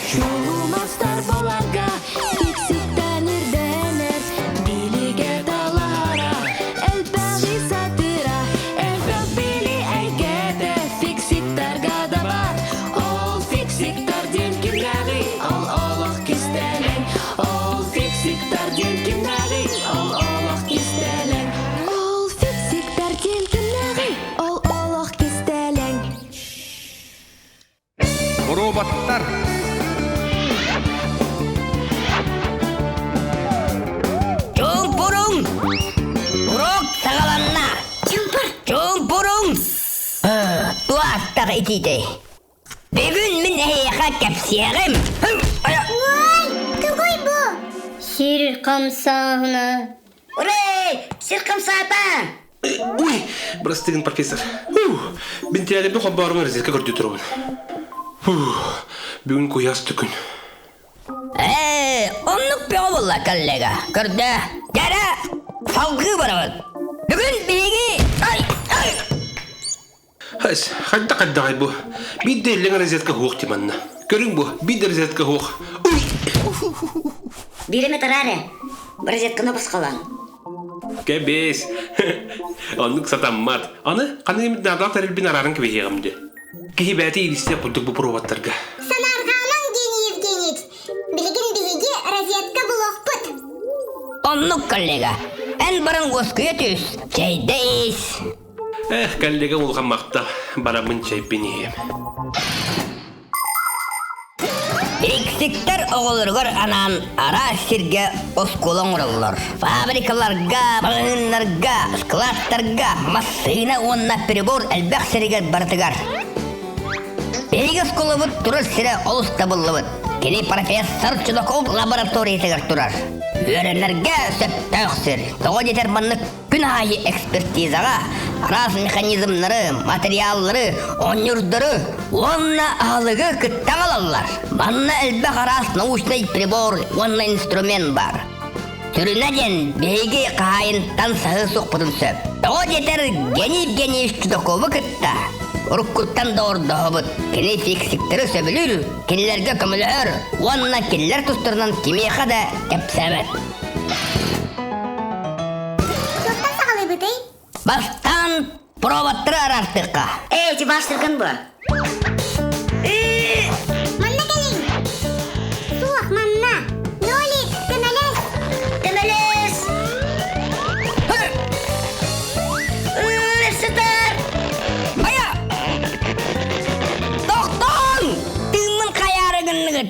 Чулумастар боларга Фиксиктен ирденер Билиге талаһара Элбэҕи сатыыра Элбэх били эйгэтэ Фиксиктарга да бар Ол фиксиктар диэн кимнээҕий Ол олох кистэлэҥ Ол фиксиктар диэн кимнээҕий Ол олох кистэлэҥ Ол фиксиктар диэн кимнээҕий Ол олох кистэлэҥ Роботтар! Чуумпуруҥ! Урок саҕаланна! Чуумпур! Чуумпуруҥ! Туох итиитэй? Бүгүн мин эһиэхэ кэпсиэҕим. Уой, тугуй бу? Сир хамсааһына. Урей, сир хамсаата! Уй, бырастыгын профессор. Бинтиэлэби холбоорун розетка көрдүү турабын. Бүгүн куйаас түкүн. Ээ, оннук бөҕө буолла, коллега. Көрдө. Дьэрэ, салгыы барабыт. Бүгүн биһиги... Ай, ай! Хэс, хайда хайдаҕай бу? Биир да иллэҥ розетка суох дии манна. Көрүҥ бу, биир да розетка суох. Уй! Биир эмэ тараар ээ. Розетканы босхолоон. Кэбиэс. Оннук сатаммат. Аны ханнык эмит наадалаах тэрилбин арааран кэбиһиэҕим дии. Киһи бэйэтэ иилистиэх курдук бу проводтарга. Санаарҕаамаҥ, Евгений Евгеньевич. Билигин биһиги розетка булуохпут. Оннук, коллега. Эн баран уоскуйа түс, чэйдэ ис. Эх, коллега улахан махтал. Бараммын чэйбин иһиэм. Иксиктэр оҕолоругар анаан араас сиргэ оскуола оҥороллор. Фабрикаларга, маҕаһыыннарга, складтарга, массыына уонна прибор элбэх сиригэр барытыгар. Биһиги оскуолабыт турар сирэ олус табыллыбыт. Кини профессор Чудаков лабораториятыгар турар. Үөрэнэргэ сөптөөх сир. Тоҕо диэтэр маннык Күн аайы экспертизаҕа араас механизмнары, материаллары, оонньуурдары уонна аһылыгы кытта аҕалаллар. Манна элбэх араас научнай прибор уонна инструмент баар. Сүрүнэ диэн биһиги хаһаайынтан саһыы суохпутун сөп. Тоҕо диэтэр Гений Евгеньевич Чудакову кытта уруккуттан доҕордоһобут. Кини фиксиктэри сөбүлүүр, кинилэргэ көмөлөһөр уонна кинилэр тустарынан кимиэхэ да кэпсээбэт. Туохтан саҕалыыбытый? Бастаан проводтары араартыахха. Эй, эти баштыргын бу. Манна кэлиҥ. Суох, манна. Нолик, көмөлөс. Көмөлөс! Сытар! Хайа! Тохтооҥ! Тыыммын хайаары гынныгыт?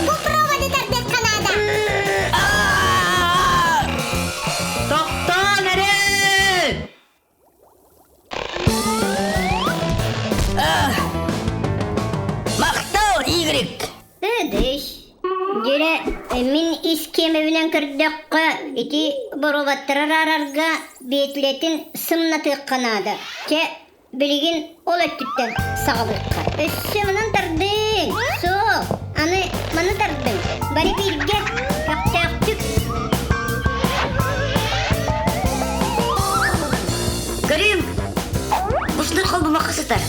Бу проводы тардыахха наада. Тохтоон эрэ! Махтал, Игорь! Ыдыш. Дьэрэ, мин ис киэмэбинэн көрдөххө, ити боруобаттары араарарга биэтлэтин сымнатыахха наада. Чэ, Билигин ол өттүттэн саҕалыахха. Өссө манан тардыҥ. Суох, аны маны тардыҥ. Бары бииргэ, көхтөөхтүк. Көрүүм, бу холбумахха сытар.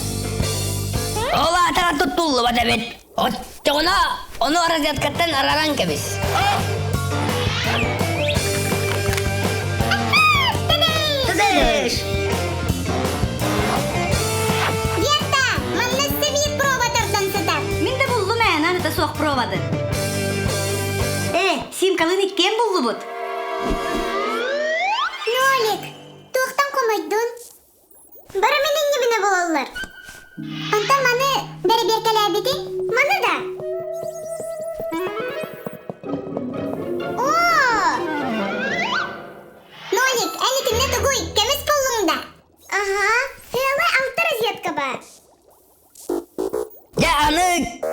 Ол аатара туттуллубат эбит. Оччоҕуна ону розеткаттан арааран кэбис. Тыдыш! Герта, манна өссө биир проба тардан сытар. Мин да буллум ээ, наадата суох проводы. Ээ, симкалын иккиэн буллубут. Нолик, туохтан хомойдун? Бары мин иннибинэ буолаллар. Онтон маны бэрэбиэркэлээбитиҥ? Маны да? Оо! Нолик, эн итиннэ тугуй, көмүс буллуҥ да? Аһаа, сыала алта розетка баар. Дьэ аны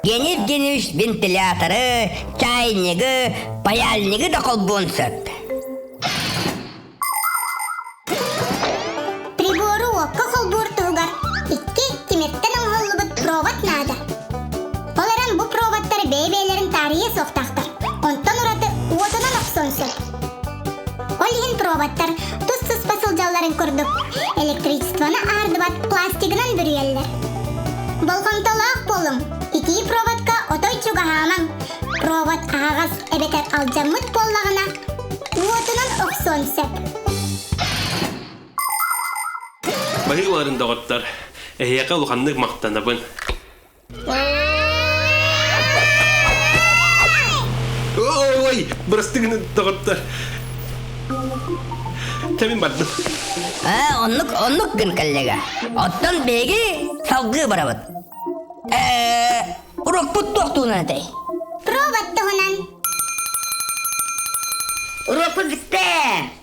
Гений Евгеньевич вентиляторы, чайнигы, паяльнигы да холбуон сөп. Прибору уокка холбуур туһугар икки тимиртэн оҥоһуллубут провод наада. Ол эрэн бу проводтар бэйэ-бэйэлэрин таарыйа суохтаахтар. Онтон ураты уотунан охсуон сөп. Ол иһин проводтар тус-туспа. Тус-туспа сылдьалларын курдук, электричествоны аһардыбат пластигынан бүрүйэллэр. Болҕомтолоох буолуҥ, итии проводка отой чугаһаамаҥ. Провод аһаҕас эбэтэр алдьаммыт буоллаҕына, уотунан охсуон сөп. Баһыыларын доҕоттор, эһиэхэ улаханнык махтанабын. Ой, бырастыы гына доҕоттор. Чэ мин бардым. Аа, оннук, оннук гын коллега. Оттон биһиги салгыы барабыт. Ээ, урукпут туох туһунан этэй? Провод туһунан. Уруокпут бүттэ.